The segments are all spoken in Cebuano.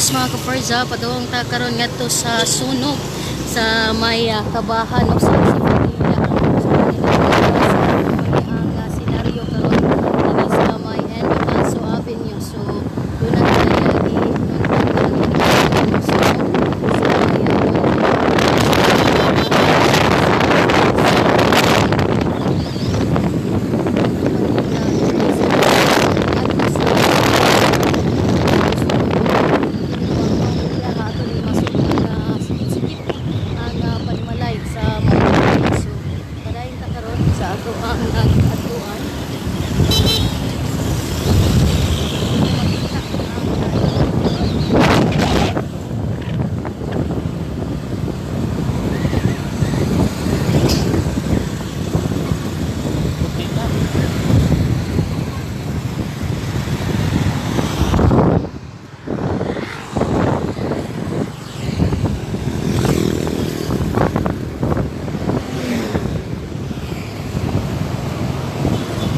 Yes, mga kaporza, padung ta karon ngadto sa sunog sa may kabahan o sa Padilla. So, ang senaryo karon dinhi sa may N. Alfonso Avenue. So, doon na tayo i-nuntan ang sunog sa may panimalay sa mga. So padayon ta karon sa ato ang nag-adtuan. Makita ang Puti na.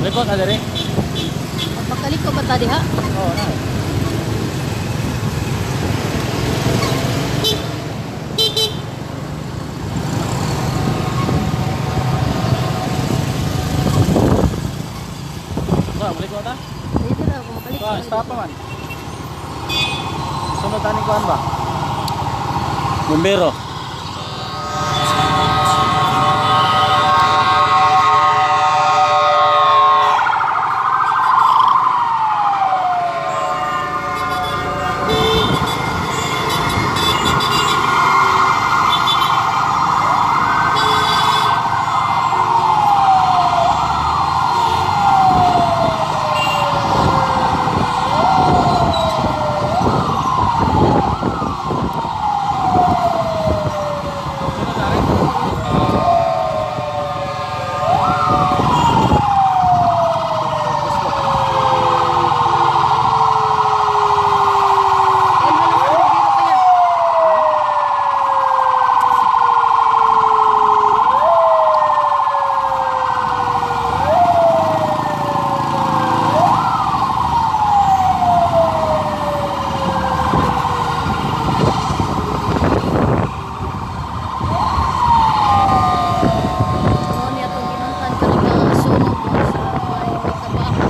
Likot na diri. Pagkaliko ba ta diha? Oo, na. Ba, balik ko ta? Dito na ako makaliko. Ba, stop pa man. Sunod tani kuan ba? Bumbero. Sunod tani. Ayun, walang bumbero kaya. Mao ni atong ginuntan karon nga sunog mo sa may kabahan.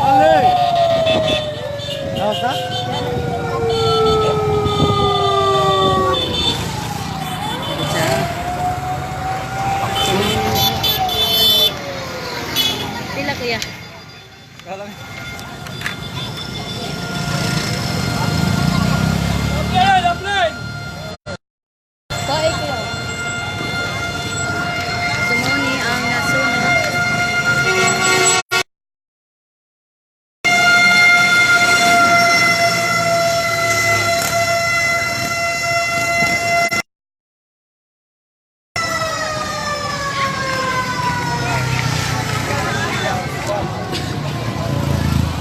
Ale! Laos na? Pila, kuya? Kalang. Upline! Upline! Kae, kuya. So mao ni ang nasunog.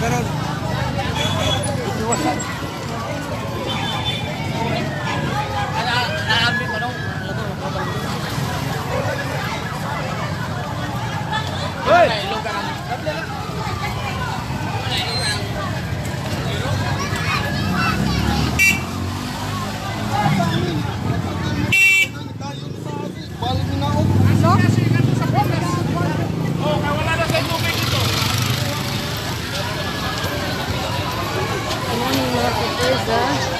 Pero Aga.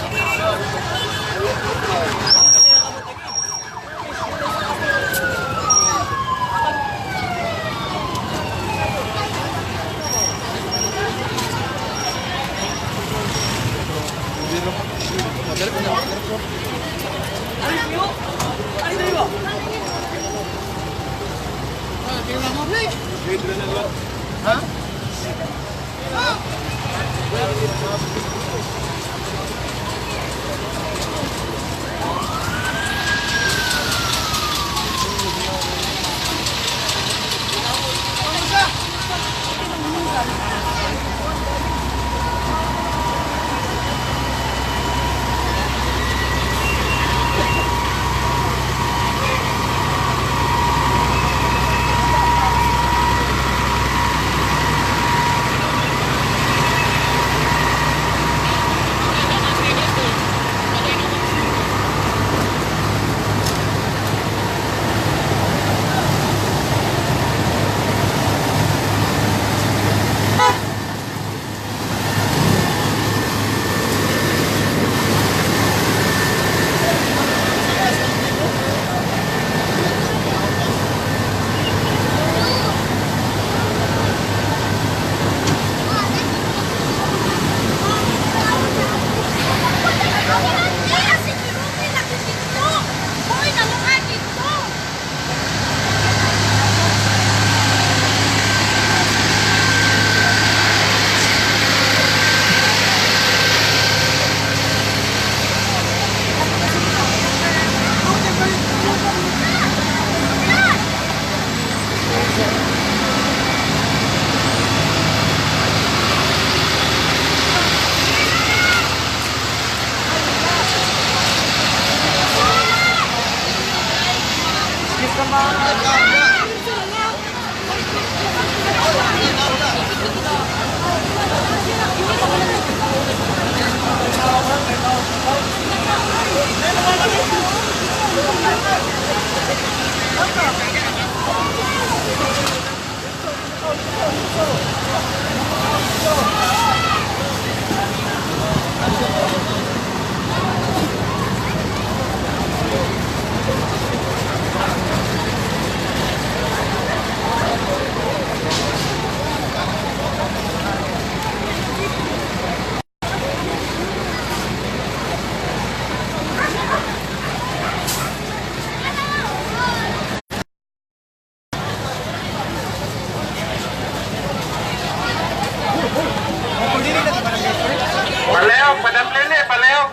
Paleo, padaplin eh, paleo.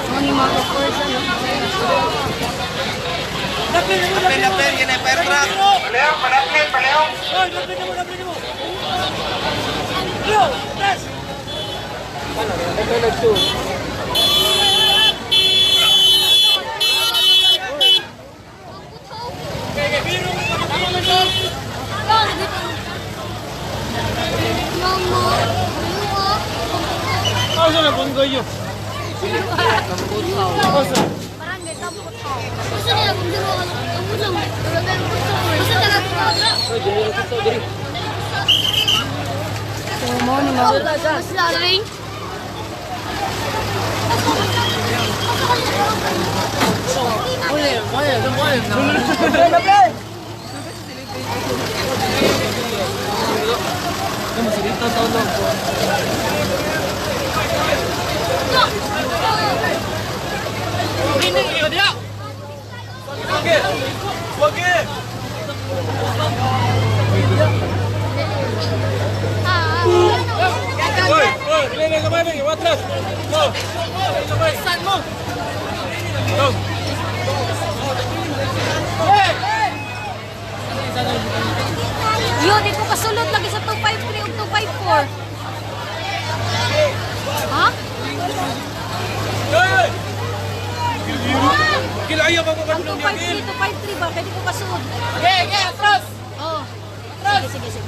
Ano yung mga ka-force, ano? Apel, yan ay fire truck. Paleo, padaplin, paleo. Asa na kung kayo? Barangay Tamputaw. Gusto nila kung gano'n, ang ulam, barangay Tamputaw. Basta taga-taga. So, mo ni mga mas laling. Oy, oy, lele kamay lagi, atras. Go. Kamay. Saan mo? Go. Yun, di ko kasulod lagi sa 253 ug 254. Ha? Oy! Kilaya pa ko Ang 253, 253 ba? Kaya di ko kasulod. Okay, okay, atras. Oh. Sige, sige, sige.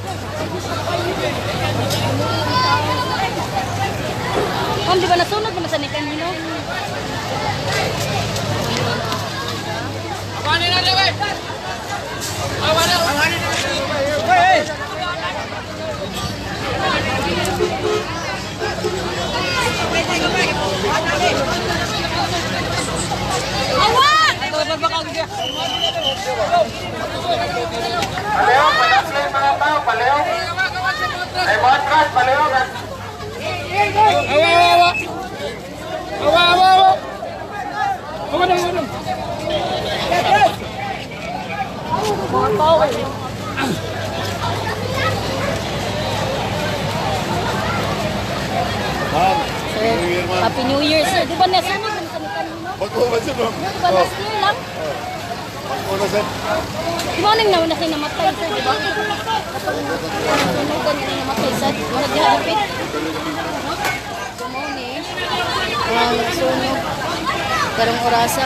Ma'am, di ba nasunog naman sa ni kanino? Awanin na, Lewin. Awanin, awanin. Hey, hey. Palihog, padaplin mga tao, palihog. Ay, matras, palihog. Awa, awa, awa. Awa, awa, awa. Awa na, awa na. Sir, Happy New Year, sir. Di ba nasunog man kami kanino? Bago ba sir, ma'am? Di ba last year lang? Bago na sir. Di ba nang nauna kayo namatay, sir? Di ba? Nasunugan nga namatay, sir. Murag gihapit. So, mao ni ang sunog karong orasa.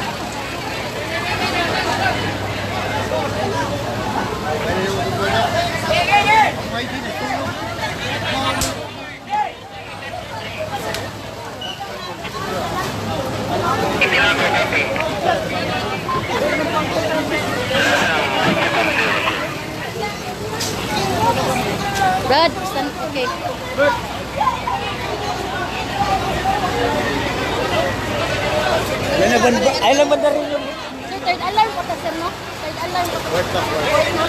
Brad, stand, okay. Ay, lang ba rin yung... Sir, third alarm po ta, sir, no? Third alarm po ta. Fourth, no?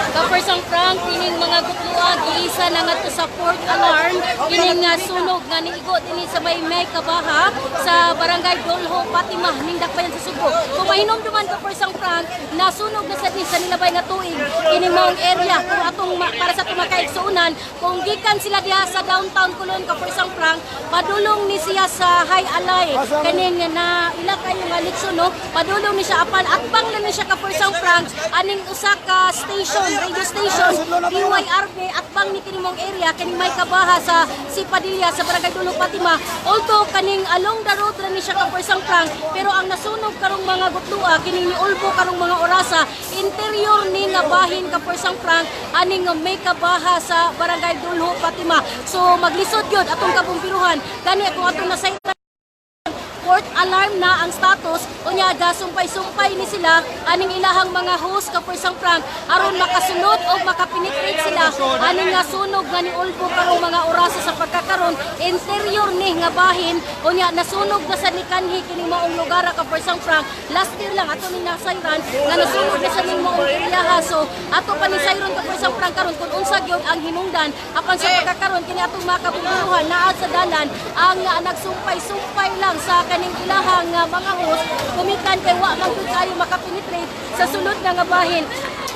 Kapersang Frank, kining mga gutluag, giisa na nga to sa fourth alarm, kining nga sunog nga niigo dinhi sa may kabaha sa barangay Dolho, Fatima, ning Dakbayan sa Subo. Kung mahinomduman, Kapersang Frank, nasunog na sa sa nilabay nga tuig kining maong area kung atong para sa atong makaigsuonan, kung gikan sila diha sa downtown Colon, Kapersang Frank, padulong ni siya sa High Alay kaning na ila kayo nga litso, no, padulong ni siya apan atbang lang ni siya, Kapersang Frank, aning usa ka station, radio station DYRB, atbang ni kini mong area kaning may kabaha sa si Padilla sa barangay Dulo Fatima. Although kaning along the road ra ni siya, Kapersang Frank, pero ang nasunog karong mga gutlua kining niulbo karong mga orasa, interior ni nga bahin, Kapersang Frank, aning may kabaha sa barangay Dulho Fatima. So maglisod gyud atong kabumbiruhan gani kung atong nasay fourth alarm na ang status. Unya gasumpay-sumpay ni sila aning ilahang mga host, Kapersang Frank, aron makasulod o makapenetrate sila aning nga sunog nga niulbo karong mga orasa sa pagkakaron interior ni nga bahin. Unya nasunog na sa nikanhi kining maong lugar, Kapersang Frank. Last year lang ato ni nasayran nga nasunog na sa ning maong area. So ato pa ni sayron, Kapersang Frank, karon kung unsa gyud ang hinungdan, apan sa pagkakaron kini atong mga kabumbiruhan naa sa dalan ang nagsumpay-sumpay lang sa kaning ilahang mga host gumikan kay wa man gyud kayo makapenetrate sa sulod nga nga bahin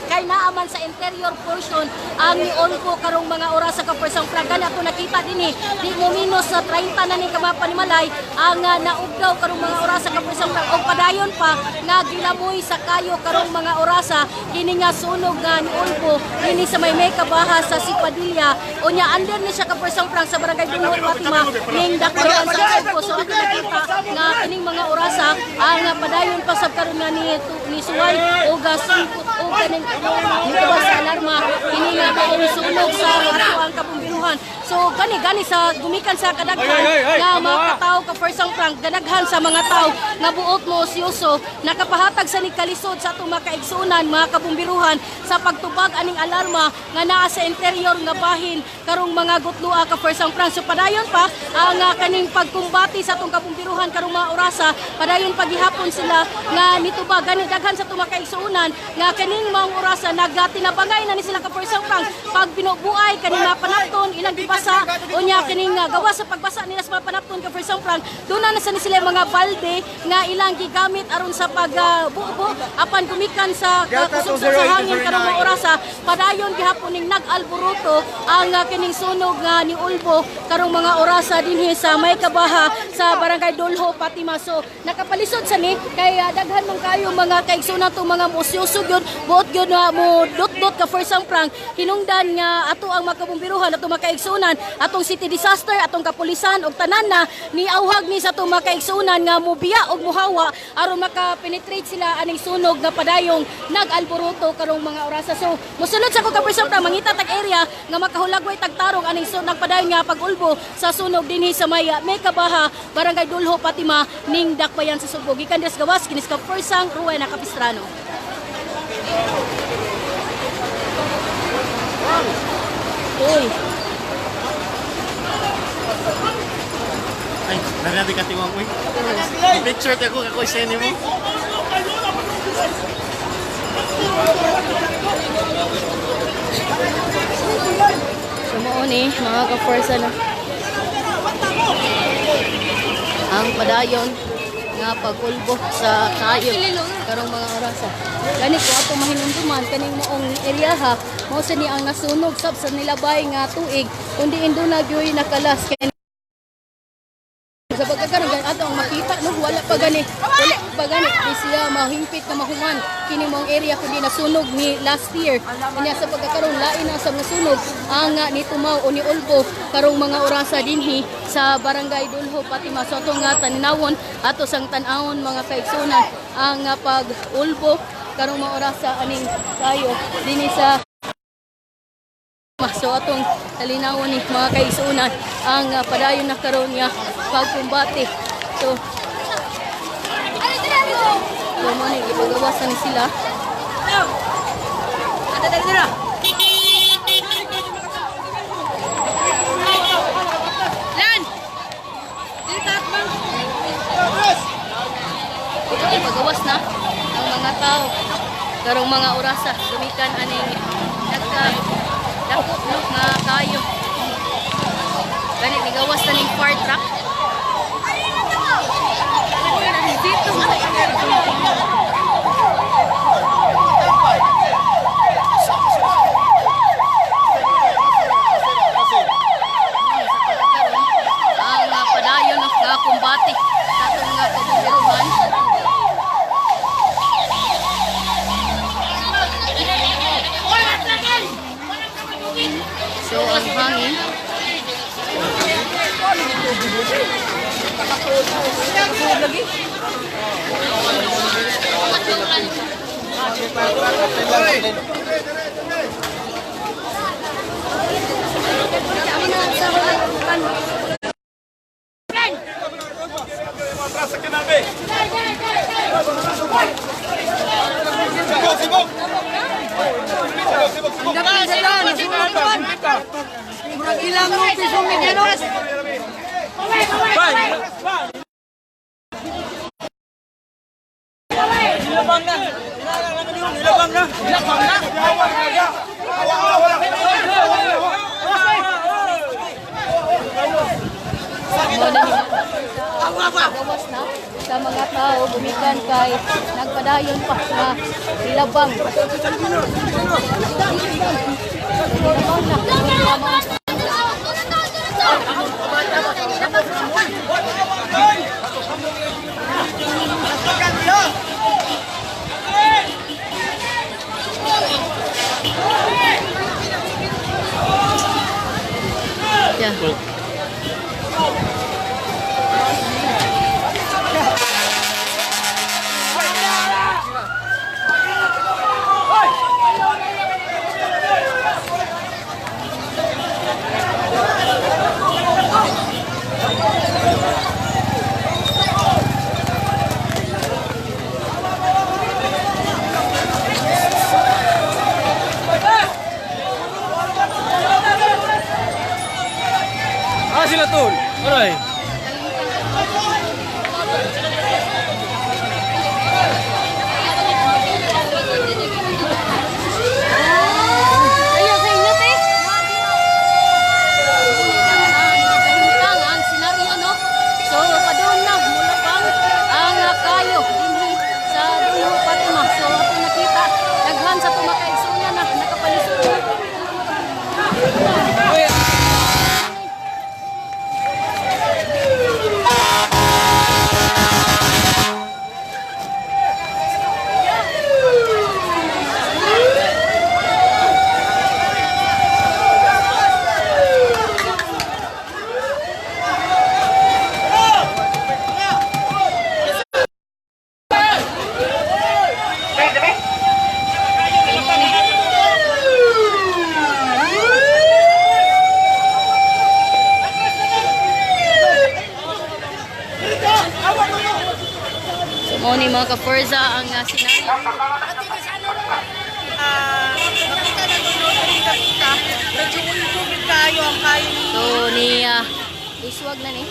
kay naaman sa interior portion ang niulbo karong mga oras sa Kapersang Frank. Gani ato nakita dinhi, di mo minus sa 30 na ni ka mga panimalay ang naugdaw karong mga oras sa Kapersang Frank og padayon pa nga gilamoy sa kayo karong mga orasa kini nga sunog nga niulbo dinhi sa may kabaha sa Sipadilla. Unya under ni siya, Kapersang Frank, sa barangay Dunhot Fatima ning Dakbayan sa Cebu. So ato nakita nga kining mga orasa ang padayon pa sab karon nga ni suway o gasungkot o kaning nitubag sa alarma kini nga maong sunog sa ato ang kabumbiruhan. So gani gani sa gumikan sa kadaghan nga mga katawo, Kapersang Frank, gadaghan sa mga tao nga buot mo osyoso nakapahatag sa nikalisod sa atong mga kaigsuonan, mga kabumbiruhan, sa pagtubag aning alarma nga naa sa interior nga bahin karong mga gutlua, Kapersang Frank. So padayon pa ang kaning pagkumbati sa atong kabumbiruhan karong mga orasa, padayon paghihapon sila nga nitubag. Gani daghan sa atong mga kaigsuonan nga kaning maong orasa nagatinabangay na ni sila, Kapersang Frank, pag binubuay kaning mga panapton ilang gibasbas. basa unya kining gawas sa pagbasa nila sa mga panapton, ka-Fersang Frank, duna na sa ni sila mga balde nga ilang gigamit aron sa pagbubo, apan gumikan sa Delta kusog sa hangin 208 karong mga orasa, padayon gihapon ning nag-alboroto ang kining sunog nga niulbo karong mga orasa dinhi sa may kabaha sa Barangay Dolho, Fatima. So nakapalisod sa ni kay daghan man kayo mga kaigsunan tong mga musyusog yun, buot yun na mo dot-dot, ka-Fersang Frank, hinungdan nga ato ang makabumbiruhan, ato mga kaigsunan, atong city disaster, atong kapulisan ug tanan na niauhag ni sa atong mga kaigsunan nga mubiya og muhawa aron maka-penetrate sila aning sunog nga padayong nag-alboroto karong mga orasa. So mosulod sa ko, ka-Fersang Frank, mangita tag area nga makahulagway tagtarong aning sunog padayon nga pag-ulbo sa sunog dinhi sa may Mekabaha, Barangay Dulho, Fatima, ning Dakbayan sa Sugbo. Gikan des gawas kinis ka Persang Ruena Capistrano. Uy. Ay, narinig ka tiwang, uy. Picture ako kako sa mo. So mao ni mga ka-forsa na ang padayon nga pagulbo sa kayo karong mga orasa. Gani ko ato mahinumduman kaning maong area ha, mao sa ni ang nasunog sab sa nilabay nga tuig kundi induna gyoy nakalas kay sa pagkakaroon gani ato ang makita, no, wala pa gani di siya mahingpit na mahuman kini mong area kundi nasunog ni last year. Unya sa pagkakaroon lain na sa mga sunog ang nitumaw o niulbo karong mga orasa dinhi sa Barangay Dulho, Fatima. So ato nga tanawon, ato sang tan-awon, mga kaigsunan, ang pag-ulbo karong mga orasa aning kayo dinhi sa. So atong talinawon ni mga kaigsunan ang padayon na karon nga pagkumbate. So mo ni gipagawasan ni sila. Lan! Ipagawas na ang mga tao karong mga orasa gumikan aning nagka dako, no, nga kayo. Gani nigawas na ning fire truck dito. Ang padayon nga kumbate sa atong mga kabumbiruhan. So ang hangin. Atras sa kinabi. Sibok, sibok. Sibok, sibok, sibok. Bay! Bay! Nilabang na! Nilabang na! Nilabang na! Gawas na sa mga tao gumikan kay nagpadayon pa na nilabang. Nilabang na. Yeah. Ah, sila tol. Aray. Ayaw sa inyo, te. Mga ka-Forza ang senaryo. Makita na ito rin kapita. Medyo ulbog kayo ang kayo ni So ni iswag na ni.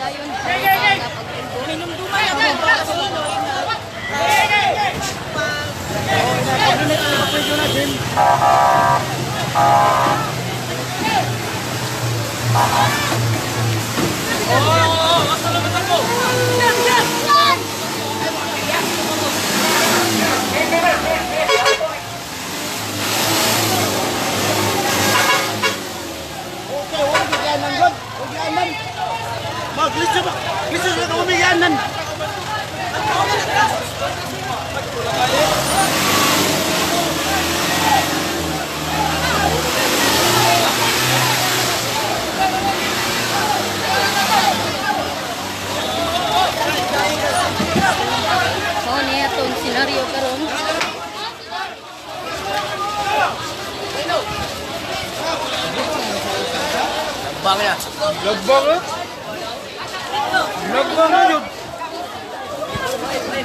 Dayon ang pagtimpo. Minumduman ang mga sino Mao ni atong senaryo karon. Lagbang eh. Lagbang na yun.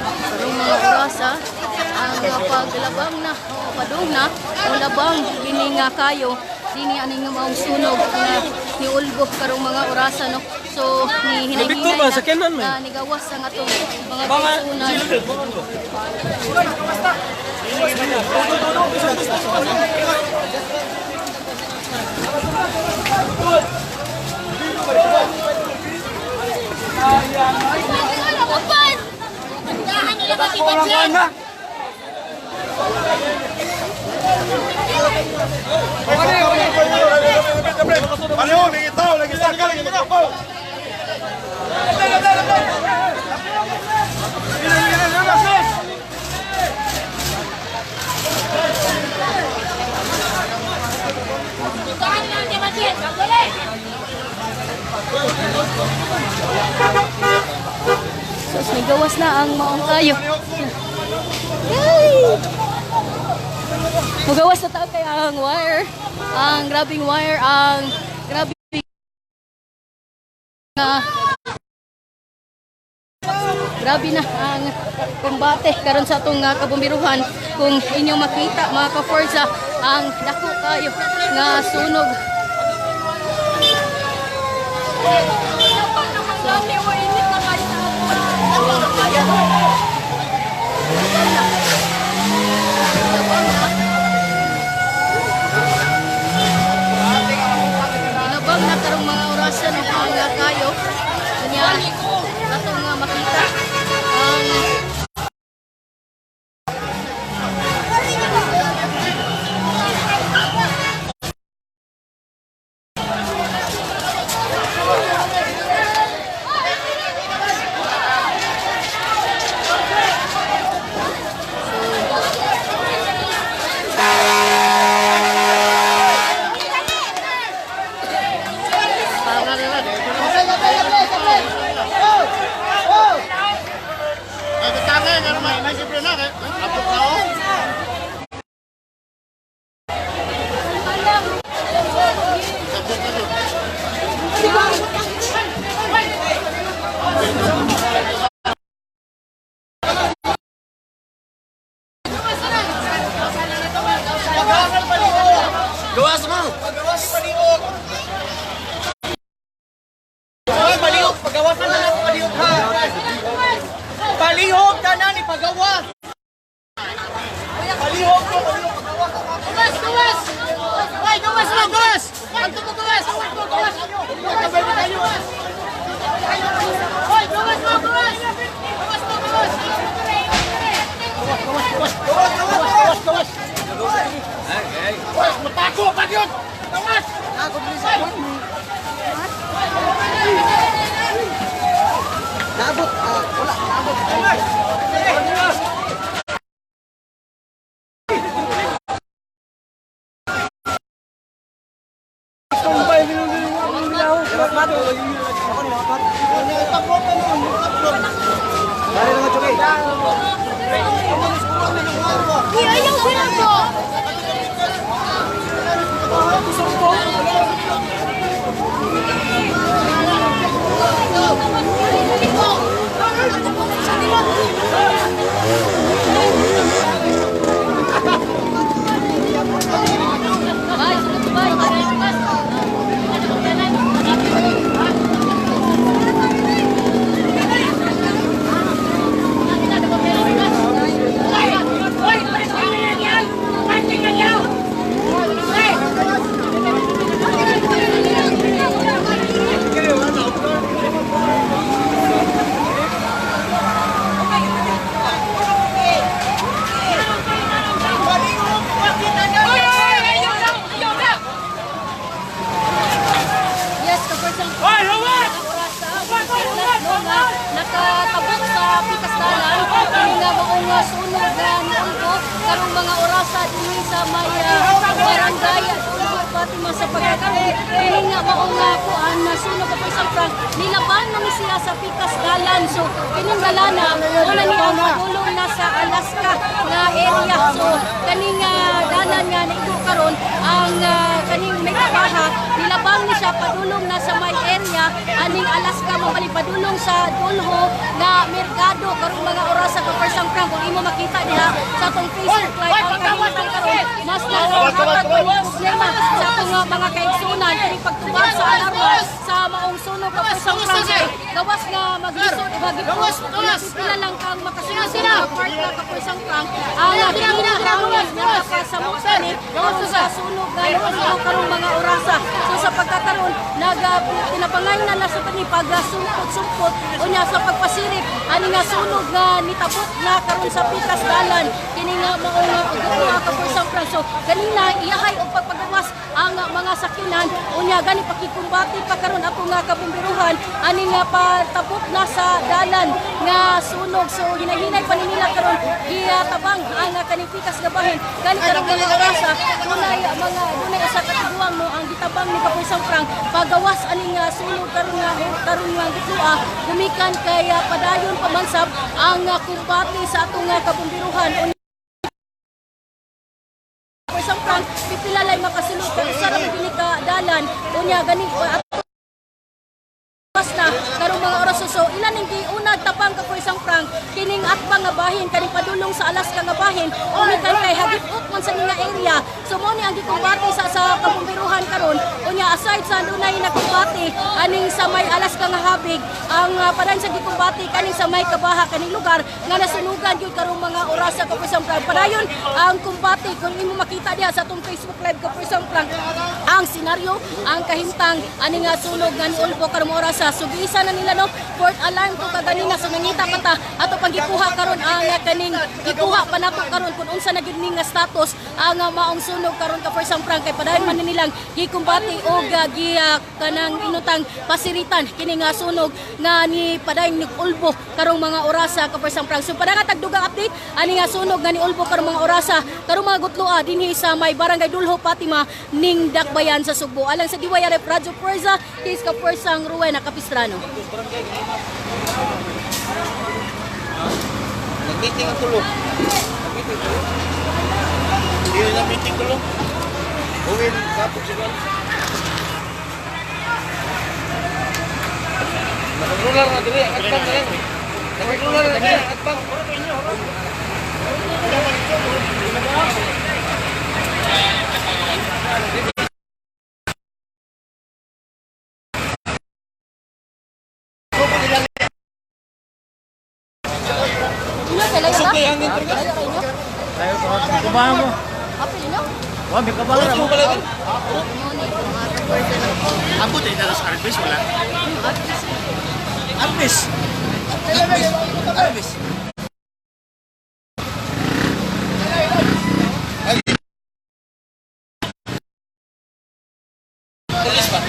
Karong mga orasa ang paglabang na o padung na o labang kini nga kayo dinhi aning maong sunog nga niulbo karong mga orasa, no. So ni Victor hinay ba? Sa Kenan, man? na nigawas ang atong mga Baka kaisunan. Palihog, lagi tao, lagi saka, lagi makapaw. So nigawas na ang maong kayo. Yay! Mugawas na tao kay ang wire, ang grabing wire, ang grabing grabe na ang kombate karon sa atong kabumbiruhan. Kung inyong makita mga ka-Forza ang dako kayo nga sunog. Inabang na karong mga orasan ang mga kayo. Kanya atong nga makita ang Ay, katangay, nga naman, inay siyempre na, eh. Abot na, oh. Gawas mo! Palihog, pagawasan na lang palihog ha. Palihog tanan ipagawas. Palihog ko, palihog pagawas. Gawas, gawas! Ay, gawas mo, gawas! Anto mo gawas! Gawas! Hoy, gawas mo, gawas! Gawas mo, gawas! Gawas, gawas, gawas. Gawas, matako pa yun. Gawas. Naabot, wala, naabot. Uy, ayaw ko! sunog nga niulbo karong mga orasa dinhi sa may barangay Dolho Fatima sa pagkakaroon kini nga maong kuan na sunog Kapursang Frank nilaban na ni siya sa pikas dalan. So kining dalana wala ni ang padulong na sa Alaska nga area. So kaning dalan nga naigo karon ang kaning may kabaha nilabang ni siya padulong na sa may area aning Alaska mabali padulong sa Dolho nga merkado karong mga orasa Kapursang Frank. Kung imo makita diha sa atong Facebook Live ang kahimtang karon mas nakahatag pa ni problema sa atong mga kaigsunan kining pagtubag sa alarma sa maong sunog Kapursang Frank kay gawas nga maglisod pila lang kang makasunod sa mga part na Kapursang Frank ang kini nakasamok ni sa sunog nga niulbo karong mga orasa. So sa pagkakaroon tinabangay na na sa tani pagsumpot-sumpot unya sa pagpasirip ani nga sunog nga nitabok na karon sa pikas dalan kini nga maong gutla Kapursang Frank. So kanina iyahay og pagpagawas ang mga sakinan unya gani pakikumbati pa karon ato nga kabumbiruhan ani nga patabok na sa dalan nga sunog. So hinahinay pa ni nila karon gitabang ang kaning pikas nga bahin gani karong mga orasa dunay mga dunay usa ka tiguang no ang gitabang ni Kapursang Frank pagawas ani nga sunog karon nga karon nga gitluha gumikan kay padayon pamansab ang kumbati sa atong kabumbiruhan. Kapursang Frank pipila lay makasulod kay usa ra man ka dalan unya gani na karong mga oras. So ilan ning giunag tapang Kapursang Frank kining atbang nga bahin kaning padulong sa Alaska nga bahin umikan kay hagip-up man sa nga area. So mo ni ang gikumbati sa kabumbiruhan karon unya aside sa dunay nakumbati aning sa may Alaska nga habig ang padayon sa gikumbati kaning sa may kabaha kaning lugar nga nasunugan gyud karong mga oras sa Kapursang Frank. Padayon ang kumbati kung imo makita diha sa atong Facebook Live Kapursang Frank ang senaryo ang kahimtang ani nga sunog nga niulbo karong oras. So giisa na nila no fourth alarm to kaganina. So nangita pa ta ato pang gikuha karon ang kaning gikuha pa nato karon kung unsa na gyud ni nga status ang maong sunog karon Kapursang Frank kay padayon man nilang gikumbati og kanang inutang pasiritan kini nga sunog nga ni padayon nigulbo karong mga orasa Kapursang Frank. So padanga tagdugang update ani nga sunog nga niulbo karong mga orasa karong mga gutloa dinhi sa may barangay Dolho Fatima ning Dakbayan sa Sugbo. Alang sa DYRF Radyo Pwersa, kay Kapursang Rowena Capistrano. Nag-meeting ang tulo. Nag-meeting tulo. Hindi na meeting tulo. Uwin, kapog siguro. Nakarular na dili, ang atbang na lang. Nakarular na dili, ang atbang. Kubahan mo. Wa may kabahan mo. Abot ay dalos arbis wala. Arbis. Arbis. Arbis. Pulis ba?